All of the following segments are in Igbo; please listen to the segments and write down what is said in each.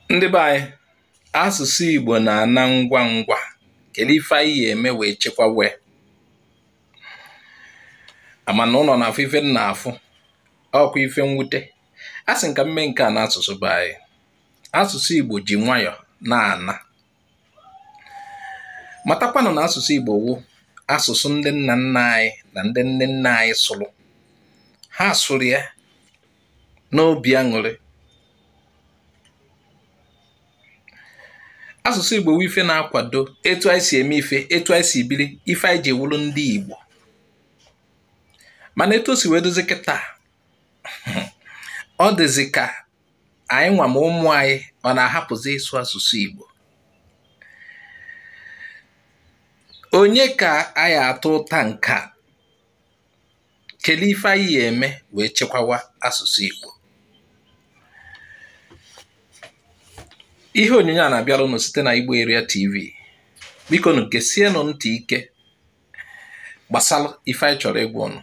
Ndị be anyị, asụsụ Igbo na-ana ngwa ngwa. Kedu ife anyị ga-eme wee chekwawe? Ama na ụlọ na-afụ ife m na-afụ, ọkwa ife mwute. A sị nka mme nke a n'asụsụ be anyị. Asụsụ Igbo ji nwayọ na-ana. Matakwanụ na asụsụ Igbo wụ asụsụ ndị nna nna anyị na ndị nne nna anyị sụrụ. Ha sụrụ ya n'obi aṅụrị. Asụsụ Igbo wụ ife na-akwado etu anyị si eme ife, etu anyị si biri, ife anyị ji ewuru ndị Igbo. Mana etu o si wee dozi kịta, ọ dịzị ka anyị nwa ma ụmụ anyị ọ na-ahapụzi ịsụ asụsụ Igbo. Onye ka anyị atụ ụta nke a? Kedu ife anyị ga-eme wee chekwawa asụsụ Igbo? Ihe onyonyo a na-abịara unu site na Igbo Area TV. Biko nụ gesienụ ntị ike gbasara ife anyị chọrọ ịgwa unu.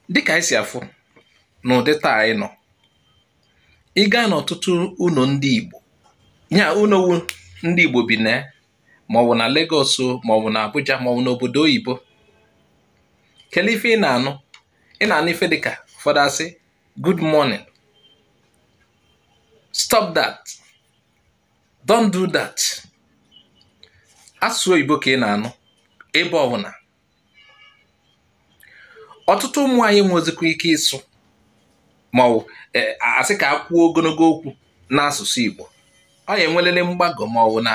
Dịka anyị si afụ n'ụdị taa anyị nọ, ị gaa n'ọtụtụ ụlọ ndị Igbo, nya ụlọ ndị Igbo bi na ma ọ bụ na Lagos, ma ọ bụ na Abuja, ma ọ bụ n'obodo oyibo. Kedu ife ị na-anụ? Ị na-anụ ife dịka ụfọdụ asị good morning, stop that, don't do that. Asụsụ oyibo ka ị na-anụ ebe ọbụla. Ọtụtụ ụmụ anyị nwezikwa ike ịsụ ma ọ bụ asị ka a kwuo ogologo okwu n'asụsụ Igbo. Ọ ya enwelele mgbagọ ma ọ bụ na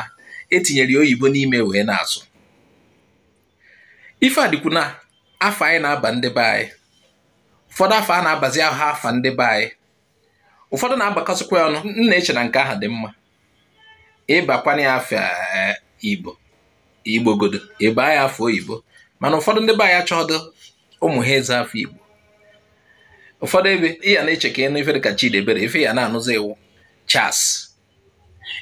etinyere oyibo n'ime wee na-asụ. Ife a dịkwu na afọ anyị na-aba ndị be anyị. Ụfọdụ afọ a na-abazi aha afa ndị be anyị. Ụfọdụ na-agbakọsịkwa ya ọnụ. M na-eche na nke ahụ dị mma. Ịbakwana ya afọ Igbo, Igbogodo, ịba ya afọ oyibo. Mana ụfọdụ ndị be anyị achọghọdụ ụmụ ha ịza afọ Igbo. Ụfọdụ ebe ị ya na-eche ka ịnụ ife dịka Chidiebere, ife ya na-anụzi iwu Charles.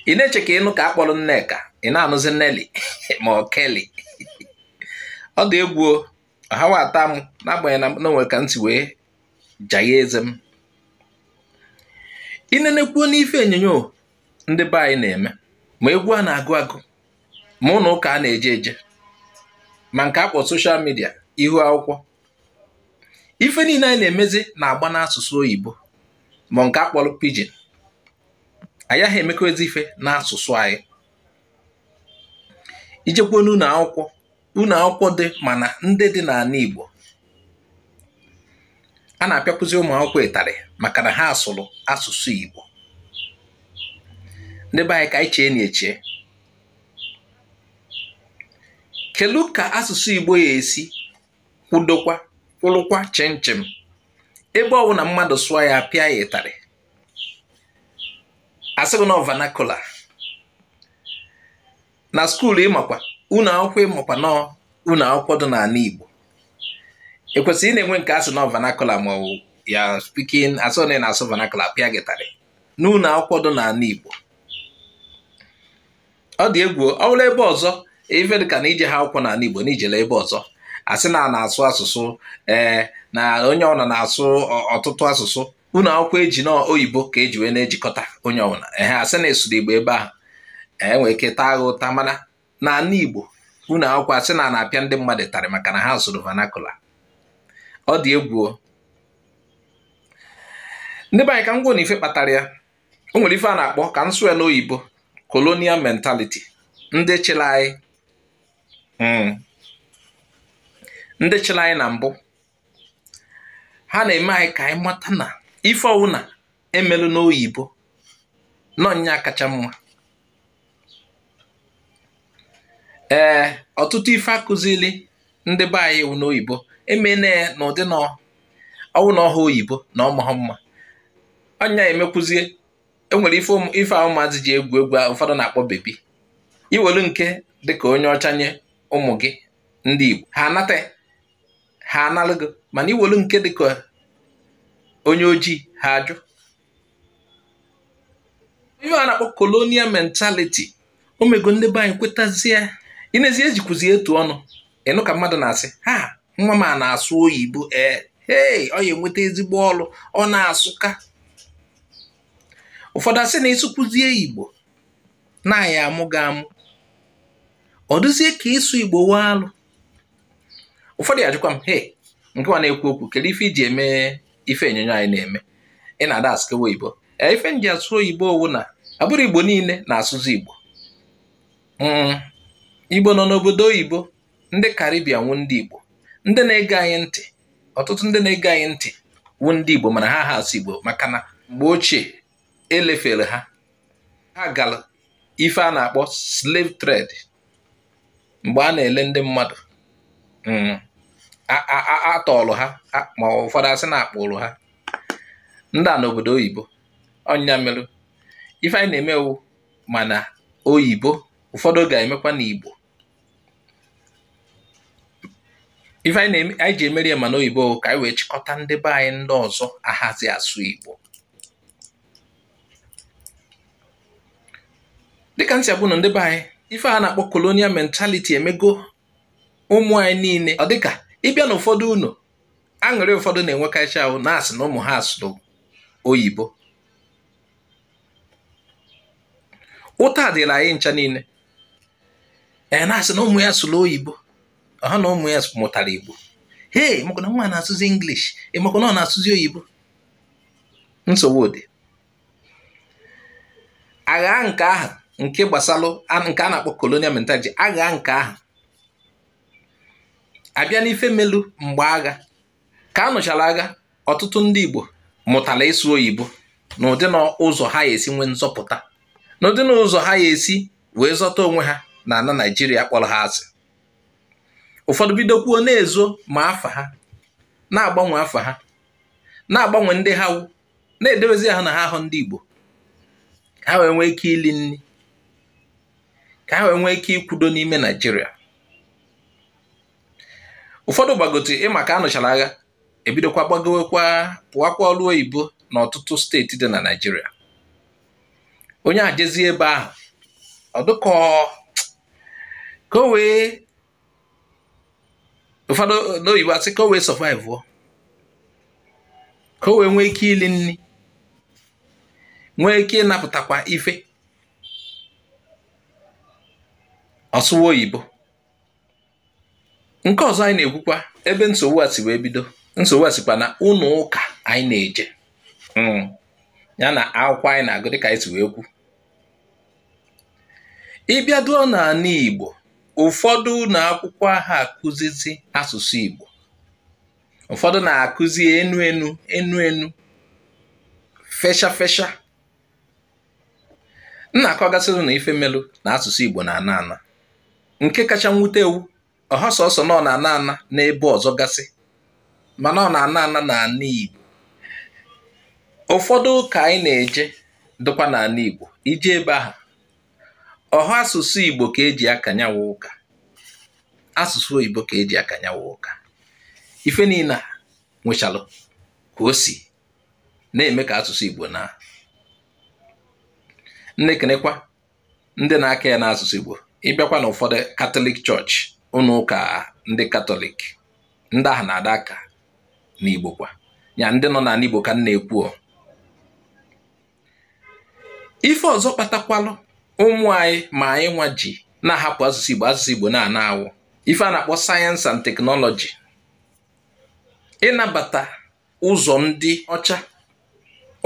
Ị na-eche ka ịnụ ka a kpọrọ Nneka, ị na-anụzi Nelly ma ọ Kelly. Ọ dị egwu ha ata m n'agbanyeghị na nwere ka ntị wee jaghe eze m. Ị nenekwuo n'ife onyonyo ndị be anyị na-eme, ma egwu a na-agụ agụ, ma ụlọ ụka a na-eje eje, ma nke akpọ soshal midia, ihu akwụkwọ, ife niile anyị na-emezi na-agba n'asụsụ oyibo ma nke akpọrọ pidgin. Anyị agaghị emekọzi ife n'asụsụ anyị. Ijekwuo n'ụlọ akwụkwọ, ụlọ akwụkwọ dị mana ndị dị n'ala Igbo, a na-apịakwụzi ụmụ akwụkwọ ịtarị maka na ha asụrụ asụsụ Igbo. Ndị be anyị, ka anyị chee na echee, kelu ka asụsụ Igbo ya esi kwudokwa kwụrụkwa chimchim ebe ọ bụ na mmadụ sụọ ya apịa ya ịtarị, asịghị na vernacular. Na skuulu ịmakwa ụlọ akwụkwọ, ịmakwa nọ ụlọ akwụkwọ dị n'ala Igbo, ekwesịrị ị na-enwe nke asị na vernacular ma ọ bụ ya speaking, asị na ị na-asụ vernacular apịa gị ịtarị n'ụlọ akwụkwọ dị n'ala Igbo. Ọ dị egwu. Ọ bụrụ ebe ọzọ, ife dịka na ije ha akwụkwọ n'ala Igbo na ijele ebe ọzọ, asị na a na-asụ asụsụ ee na onye ọbụla na-asụ ọtụtụ asụsụ, ụlọ akwụkwọ eji na oyibo ka eji wee na-ejikọta onye ọbụla. Ehe, asị na esuru Igbo ebe ahụ, enwere ike taa agha ụta. Mana n'ala Igbo ụlọ akwụkwọ asị na a na-apịa ndị mmadụ ịtarị maka na ha sụrụ vernacular. Ọ dị egwu. Ndị be anyị, ka m gwuo na ife kpatara ya, o nwere ife a na-akpọ, ka m sụọ ya n'oyibo, colonial mentality. Ndị chịrị anyị, ndị chịrị anyị na mbụ, ha na-eme anyị ka anyị mata na ife ọwụna emelụ n'oyibo nọ nya kacha mma. Ee, ọtụtụ ife akụzili ndị be anyị wụ n'oyibo emene ya n'ụdị na ọwụ na ọha oyibo na ọmahọ mma. Ọnya emekwuzie enwere ife ife ahụ ụmụazị ji egwu egwu ụfọdụ na-akpọ baby. Iwelu nke dịka onye ọcha nye ụmụ gị ndị Igbo, ha anata, ha analụ gị. Mana iwelu nke dịka onye ojii, ha ajụ. Ihe a na-akpọ colonial mentality omego ndị be anyị kwetazie. Inezi ejikwuzi etu ọnụ ịnụ ka mmadụ na-asị ha nwa m a na-asụ oyibo, ee hei, ọ ya enweta ezigbo ọrụ, ọ na-asụka. Ụfọdụ asị na ịsụkwuzie Igbo na-aya amụ gị amụ, ọ dịzie ka ịsụ Igbo wee alụ. Ụfọdụ ajụkwa m, he nke nwa na-ekwu okwu, kedu ife iji eme ife onyonyo anyị na-eme, ị na-ada asụkewa oyibo? Ee, ife m ji asụ oyibo owu na abụrụ Igbo niile na-asụzi Igbo. Igbo nọ n'obodo oyibo, ndị Karibia wụ ndị Igbo, ndị na-ege anyị ntị, ọtụtụ ndị na-ege anyị ntị wụ ndị Igbo, mana ha asụ Igbo maka na mgbe ochie elefere ha, ha gara ife a na-akpọ slave trade, mgbe a na-ele ndị mmadụ, atọọlụ ha, ma ụfọdụ asị na-akpụrụ ha ndị a n'obodo oyibo. Ọnya mere ife anyị na-emewu mana oyibo, ụfọdụ ga-emekwa n'Igbo. Ife anyị ji emeri ya mana oyibo ka anyị wee chịkọta ndị be anyị ndị ọzọ ahazi asụ Igbo. Dịka ntị abụ na ndị be anyị, ife a na-akpọ colonial mentality emego ụmụ anyị niile. Ọ dịka ịbịa n'ụfọdụ unu aṅụrị ụfọdụ na-enwekarịcha ahụ na-asị na ụmụ ha asụrụ oyibo. Ụta dịrị anyị ncha niile, ee na-asị na ụmụ ya sụrụ oyibo, ọha na ụmụ ya mụtara Igbo. Hei, maka na nwa na-asụzi English, maka na ọ na-asụzi oyibo. Nsogbu dị. Agha nke ahụ nke gbasalụ nke a na-akpọ colonial mentality, agha nke ahụ abịa n'ife melu mgbe agha ka a nụchara agha, ọtụtụ ndị Igbo mụtara ịsụ oyibo n'ụdị na ụzọ ha esi nwee nzọpụta, n'ụdị na ụzọ ha esi wee zọta onwe ha na ala Naijiria kpọrọ ha asị. Ụfọdụ bidokwuo na-ezo ma afa ha, na-agbanwe afa ha, na-agbanwe ndị ha wụ, na-edewezi ha na ha ahụ ndị Igbo, ka ha wee nwee ike ili nri, ka ha wee nwee ike ikwudo n'ime Naijiria. Ụfọdụ gbagote ịma ka a nụchara agha, ebidokwa gbagowekwa pụwakwa ọrụ oyibo n'ọtụtụ steeti dị na Naijiria. Onye a jezie ebe ahụ, ọ dịka ka o wee, ụfọdụ n'oyibo asị ka o wee survive, ka o wee nwee ike ili nri, nwee ike ịnapụtakwa ife, ọsụwa oyibo. Nke ọzọ anyị na-ekwukwa ebe nsogbu a si wee bido, nsogbu a sikwa na ụlọ ụka anyị na-eje, ya na akwụkwọ anyị na-agụ dịka anyị si wee kwu. Ịbịa duo n'ala Igbo, ụfọdụ na akwụkwọ ha akụzizi asụsụ Igbo, ụfọdụ na-akụzi enu enu enu enu, fesha fesha. Nna akọgasịrị na ife melu na asụsụ Igbo na-ana ana. Nke kacha mwute ewu, ọha sọsọ nọ na-ana ana n'ebe ọzọ gasị, mana ọ na-ana ana n'ala Igbo. Ụfọdụ ụka anyị na-eje dịkwa n'ala Igbo, ije ebe ahụ, ọha asụsụ Igbo ka eji akanyawa ụka, asụsụ oyibo ka eji akanyawa ụka. Ife niile a nwechalụ ka o si na-eme ka asụsụ Igbo na nnekenekwa ndị na-aka ya n'asụsụ Igbo. Ịbịakwa na ụfọdụ Katọlik chọọchị, ụlọ ụka ndị Katọlik, ndị ahụ na-ada aka n'Igbo kwa, ya ndị nọ n'ala Igbo ka m na-ekwu. Ife ọzọ kpatakwalụ ụmụ anyị ma anyị nwa ji na-ahapụ asụsụ Igbo, asụsụ Igbo na-ana awụ, ife a na-akpọ sayensị and teknọlọji, ịnabata ụzọ ndị ọcha.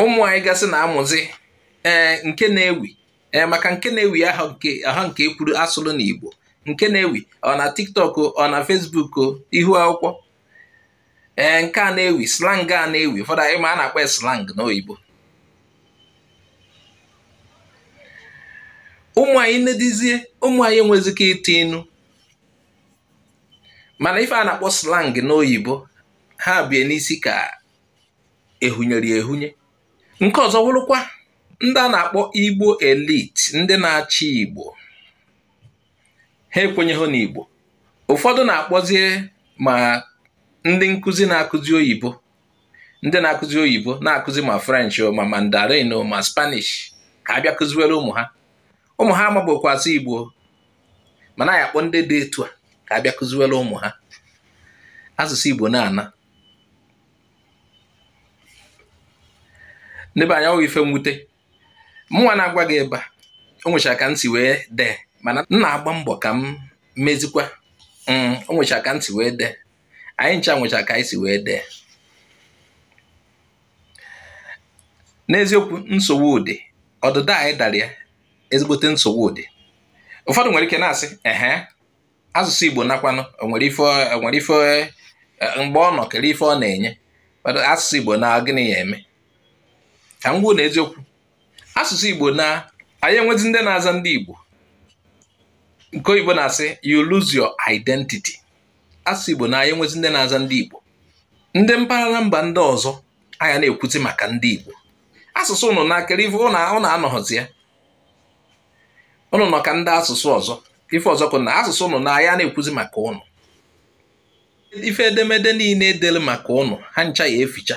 Ụmụ anyị gasị na-amụzi ee nke na-ewi, ee maka nke na-ewi aha nke ekwuru asụrụ n'Igbo, nke na-ewi ọ na TikTok, ọ na Facebook, ihu akwụkwọ, ee nke a na-ewi slang, a na-ewi ụfọdụ anyị ma a na-akpọ slang n'oyibo. Ụmụ anyị nedizie, ụmụ anyị enwezike ịtụ inu, mana ife a na-akpọ slang n'oyibo ha bie n'isi ka ehunyere ehunye. Nke ọzọ wụrụkwa ndị a na-akpọ Igbo elite, ndị na-achị Igbo, ha ekwenyeghị n'Igbo. Ụfọdụ na-akpọzie ma ndị nkụzi na-akụzi oyibo, ndị na-akụzi oyibo na-akụzi ma French ma Mandarin ma Spanish, ka a bịa kụziwere ụmụ ha. Ụmụ ha amagbokwasị Igbo, mana ya akpọ ndị dị etu a ka a bịa kụziwere ụmụ ha asụsụ Igbo na-ana. Ndị be anyị, ọ ife mwute. Mụnwa na-agwa gị ebe a, o nwechara ka ntị wee dee, mana m na-agba mbọ ka m mezikwa. O nwechara ka ntị wee dee, anyị ncha nwechara ka anyị si wee dee. N'eziokwu, nsogbu dị, ọdịda anyị dara ya, ezigbote nsogbu dị. Ụfọdụ nwere ike na-asị ehe, asụsụ Igbo nakwanụ onwere ife mgbe ọ nọ kere ife ọ na-enye asụsụ Igbo na gịnị ya eme? Ka m gwuo na eziokwu, asụsụ Igbo na anyị enwezi ndị na-aza ndị Igbo. Nke oyibo na-asị you lose your identity. Asụsụ Igbo na anyị enwezi ndị na-aza ndị Igbo. Ndị mpaghara mba ndị ọzọ anya na-ekwuzi maka ndị Igbo. Asụsụ ụnụ na-akere ife ụnụ anọghọzi ya, ụnụ nọ ka ndị asụsụ ọzọ. Ife ọzọ kụ na asụsụ ụnụ na anya na-ekwuzi maka ụnụ. Ife edemede niile edere maka ụnụ ha ncha ya eficha.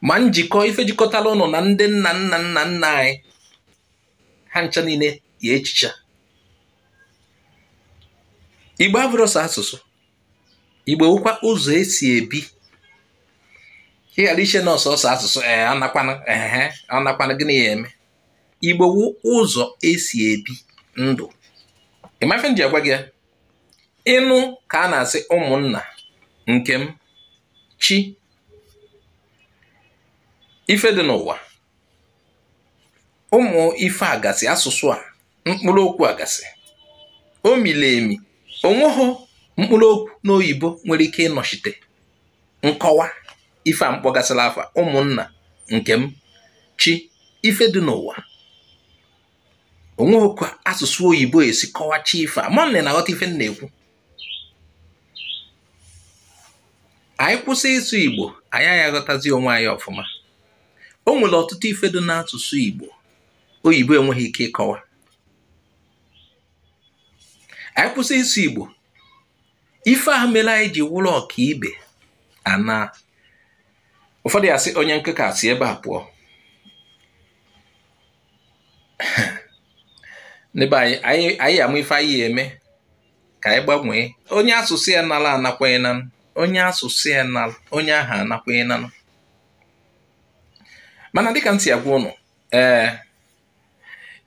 Ma njikọ ife jikọtara ụnụ na ndị nna nna nna nna anyị ha ncha niile ya echicha. Igbo abụrụ sọ asụsụ, Igbo wụkwa ụzọ esi ebi. Ị ghara iche na ọsọsọ asụsụ anakwanụ ehe anakwanụ gịnị ya eme. Igbo wụ ụzọ esi ebi ndụ. Ịma ife m ji agwa gị ya? Ịnụ ka a na-asị ụmụnna nke m, chi, ife dị n'ụwa, ụmụ ife agasị, asụsụ a, mkpụrụ okwu agasị, o mili emi. Onweghị mkpụrụ okwu n'oyibo nwere ike ịnọchite nkọwa ife a mkpọgasịrị afa ụmụnna nke m, chi, ife dị n'ụwa. Onweghị ka asụsụ oyibo esi kọwachi ife a. Ma m na-aghọta ife m na-ekwu. Anyị kwụsị ịsụ Igbo, anyị aghọtazi onwe anyị ọfụma. O nwere ọtụtụ ife dị n'asụsụ Igbo oyibo enweghị ike ịkọwa. Anyị kwụsị ịsụ Igbo, ife ahụ mere anyị ji wụrụ ọkaibe ana. Ụfọdụ ya sị onye nkịka si ebe a pụọ. N'ebe anyị amụ ife anyị eme ka anyị gbanwee. Onye asụsụ ya nala anakwenye na onye asụsụ ya nala, onye ahụ anakwenye na. Mana dịka m si agwa ụnụ,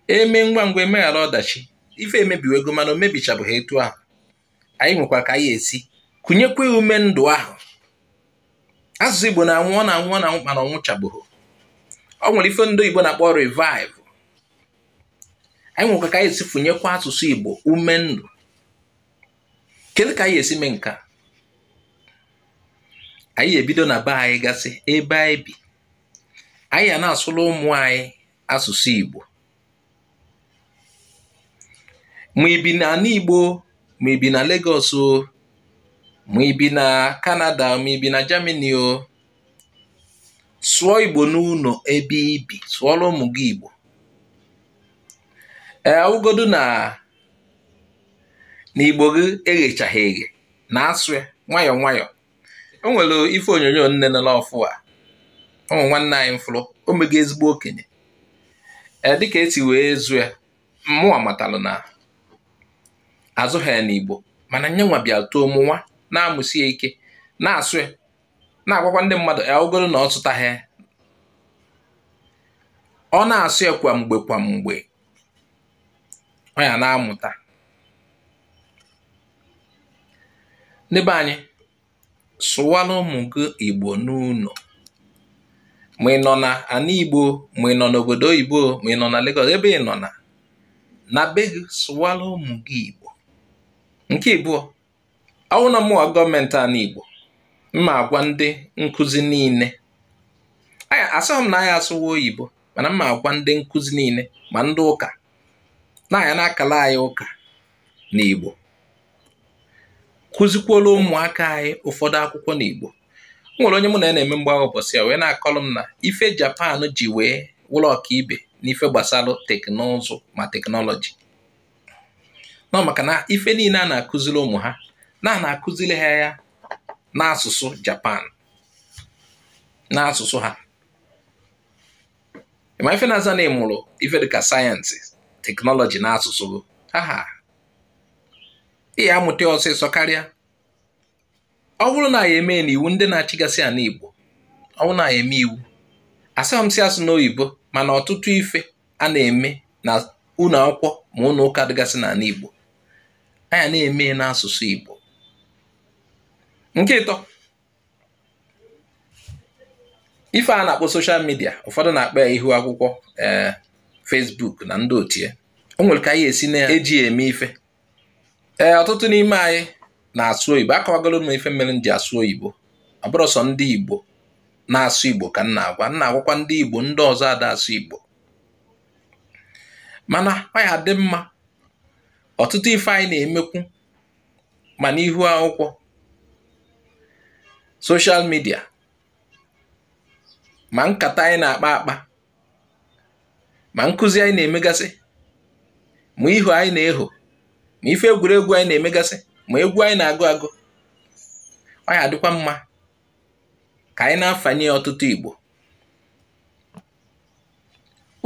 eme ngwa ngwa emeghara ọdachi. Ife emebiwego mana o mebichabụghị etu ahụ. Anyị nwekwa ka anyị esi kụnyekwa ume ndụ ahụ. Asụsụ Igbo na-anwụ, ọ na-anwụ, ọ na-anwụ, mana ọ nwụchabụghị. Ọ nwere ife ndị Igbo na-akpọ revive. Anyị nwekwa ka anyị esi fụnyekwa asụsụ Igbo ume ndụ. Kedu ka anyị esi mee nke a? Anyị ebido na be anyị gasị, ebe anyị bi. Anyị a na-asụrụ ụmụ anyị asụsụ Igbo. Ma ibi na ala Igbo, ma ibi na Lagos o, ma ibi na Canada, ma ibi na Germany o, sụọ Igbo n'ụlọ ebe ibi, sụọrọ ụmụ gị Igbo. Ọwụgodu na Igbo gị eghechaghị eghe, na-asụ ya nwayọọ nwayọọ. O nwere ife onyonyo nne nọ n'ọfụ a, ụmụ nwanne anyị mfụrụ, o mego ezigbo okenye. Dịka esi wee zụ ya, mụnwa matalụ na azụ ha ya n'Igbo, mana nyenwa bịa too mụnwa na-amụsi ya ike, na-asụ ya, na-agwakwa ndị mmadụ ọgụrụ na ọ tụtaghị ya. Ọ na-asụ ya kwa mgbe kwa mgbe, ọ ya na-amụta. Ndị be anyị, sụwara ụmụ gị Igbo n'ụlọ. Ma ị nọ na ala Igbo, ma ị nọ n'obodo oyibo, ma ị nọ na Lagos, ebe ị nọ na be gị, sụwara ụmụ gị Igbo. Nke ịbụọ, ọ wụ na mụwa gọọmenti ala Igbo, mma agwa ndị nkụzi niile, asọghị m na anyị asụwa oyibo, mana mma agwa ndị nkụzi niile ma ndị ụka na anya na-akala anyị ụka n'Igbo, kụzikwuola ụmụaka anyị ụfọdụ akwụkwọ n'Igbo. O nwere onye mụ na ya na-eme mgbagha ụbọchị ya wee na-akọrọ m na ife Japan ji wee wụrụ ọkaibe n'ife gbasara teknụzụ ma teknọlọji nọ maka na ife niile a na-akụziri ụmụ ha na na-akụziri ha ya n'asụsụ Japan, n'asụsụ ha. Ma ife na-aza na ịmụrụ ife dịka sayensị teknọlọji n'asụsụ ha, ị ya amụta ọsịsọ karịa. Ọ bụrụ na anyị eme n'iwu ndị na-achịgasị ala Igbo, ọ bụrụ na anyị eme iwu, Asịghị m sị asụ n'oyibo, mana ọtụtụ ife a na-eme na ụlọ akwụkwọ ma ụlọ ụka dịgasị n'ala Igbo, anyị na-eme n'asụsụ Igbo. Nke ịtọ, ife a na-akpọ social media, ụfọdụ na-akpọ ya ihu akwụkwọ, ee Facebook na ndị otie. O nwere ka anyị esi na-eji eme ife. Ee, ọtụtụ n'ime anyị na-asụ oyibo. Akọwagoro m ife mere m ji asụ oyibo. Ọ bụrụ sọ ndị Igbo na-asụ Igbo ka m na-agwa, m na-agwakwa ndị Igbo ndị ọzọ ada asụ Igbo. Mana ọ ya dị mma ọtụtụ ife anyị na-emekwu ma n'ihu akwụkwọ, social media, ma nkata anyị na-akpa akpa, ma nkụzi anyị na-emegasị, ma ihu anyị na-eho, ma ife egwuregwu anyị na-emegasị, ma egwu anyị na-agụ agụ. Ọ ya adịkwa mma ka anyị na-afanye ọtụtụ Igbo.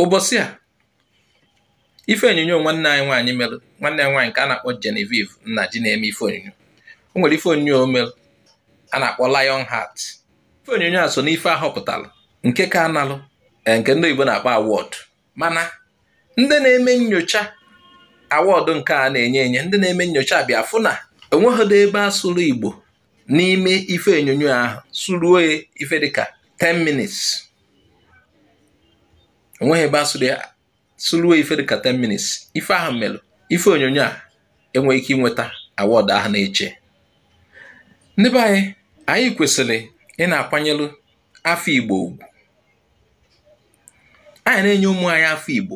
Ụbọchị a, ife onyonyo nwanne anyị nwaanyị mere, nwanne anyị nwaanyị nke a na-akpọ Genevieve Nnaji na-eme ife onyonyo. O nwere ife onyonyo o mere a na-akpọ Lion Heart. Ife onyonyo a so n'ife ahọpụtara nke ka analụ nke ndị oyibo na-akpọ award. Mana ndị na-eme nyocha award nke a na-enye enye, ndị na-eme nyocha bịa fụ na onweghịdo ebe asụrụ Igbo n'ime ife onyonyo ahụ, sụruo ife dịka 10 minutes. Onweghị ebe asụrụ ya, sụruo ife dịka 10 minutes. Ife ahụ mere ife onyonyo a enweghị ike inweta award ahụ na-eche. Ndị be anyị, anyị kwesịrị ị na-akwanyere afọ Igbo ugwu. Anyị na-enye ụmụ anyị afọ Igbo.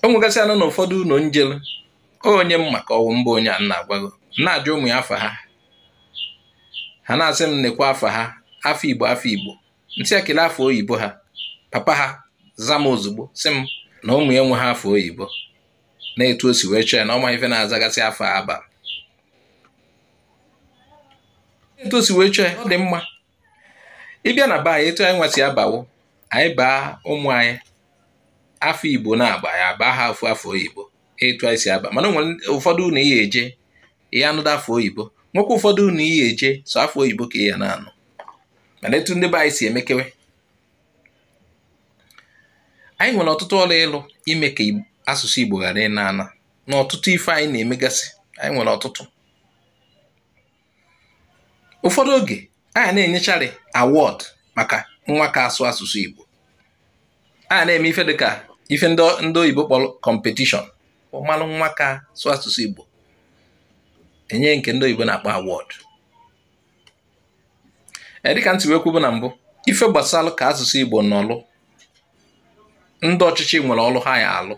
O nwegasị anụ na ụfọdụ ụlọ njelu onye m maka ọwụ mba onye a na-agwago, na-ajụ ụmụ ya afọ ha, ha na-asị m nekwa afọ ha, afọ Igbo, afọ Igbo. Nsị ekele afọ oyibo ha, papa ha za m ozugbo sị m na ụmụ ya enweghị afọ oyibo, na-etu o si wee chọọ ya na ọma ife na-azagasị afọ aba. Etu o si wee chọọ ya, ọ dị mma. Ịbịa na be anyị, etu anyị nwasị abawo, anyị baa ụmụ anyị afọ Igbo na-agba ya baa ha afọ afọ oyibo, etu anyị si aba. Mana o nwere ụfọdụ unu ihe eje ihe anụda afọ oyibo, nwekwa ụfọdụ unu ihe eje sọ afọ oyibo ka ihe na-anụ. Mana etu ndị be anyị si emekewe, anyị nwere ọtụtụ ọrụ ịlụ ime ka asụsụ Igbo ghara ịna ana na ọtụtụ ife anyị na-emegasị. Anyị nwere ọtụtụ. Ụfọdụ oge anyị na-enyecharị award maka nwa ka asụ asụsụ Igbo. Anyị na-eme ife dịka ife ndị oyibo kpọrọ competition, ọmalụ nwa ka asụ asụsụ Igbo, enye nke ndị oyibo na-akpọ award. Dịka ntị wee kwubu na mbụ, ife gbasara ka asụsụ Igbo nọlụ, ndị ọchịchị nwere ọlụ ha ya alụ.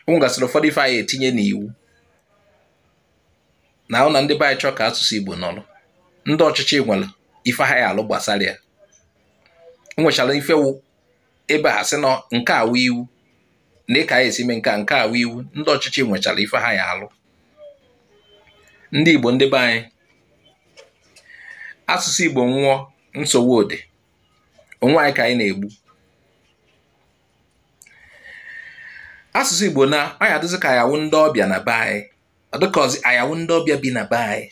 O nwegasịrị ụfọdụ ife anyị etinye n'iwu na ahụ na ndị be anyị chọọ ka asụsụ Igbo nọlụ, ndị ọchịchị nwere ife ha ya alụ gbasara ya. O nwechara ife wụ ebe a sị na nke awụ iwu na ịka ya esi mee nke a, nke awụ iwu. Ndị ọchịchị nwechara ife ha ya alụ. Ndị Igbo, ndị be anyị, asụsụ Igbo nwụọ, nsogbu dị, onwe anyị ka anyị na-egbu. Asụsụ Igbo na ọ ya adịzị ka ayawu ndị ọbịa na be anyị, ọ dịka ọzị ayawu ndị ọbịa bi na be anyị.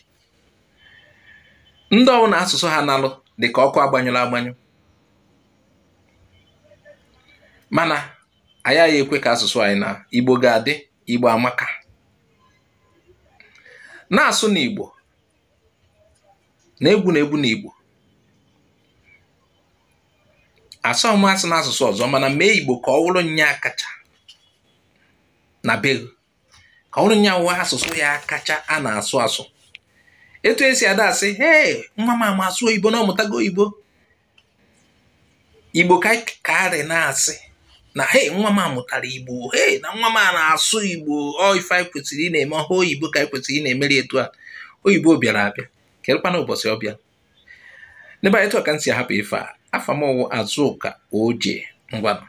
Ndị ọwụ na asụsụ ha nalụ dị ka ọkụ agbanyụrụ agbanyụ. Mana anyị agaghị ekwe ka asụsụ anyị na Igbo ga-adị. Igbo amaka. Na-asụ n'Igbo, na-egwu na egwu n'Igbo. Asọ m asụ n'asụsụ ọzọ, mana mee Igbo ka ọ wụrụ nya kacha na be, ka ọ wụrụ nya wụ asụsụ ya kacha a na-asụ asụ. Etu esi ada asị, hey, nwa m ama asụ oyibo na ọmụtago oyibo. Igbo ka karị na-asị na hey, nwa m amụtara Igbo, hey, na nwa m a na-asụ Igbo. Ọ ife anyị kwesịrị ị na-eme, ọha oyibo ka anyị kwesịrị ị na-emeri etu a. Oyibo bịara abịa, kelekwana ụbọchị ọ bịa. N'ebe anyị etu a ka m si ahapụ ife a. Afa m wụ Azụka Oje. Ngwanụ.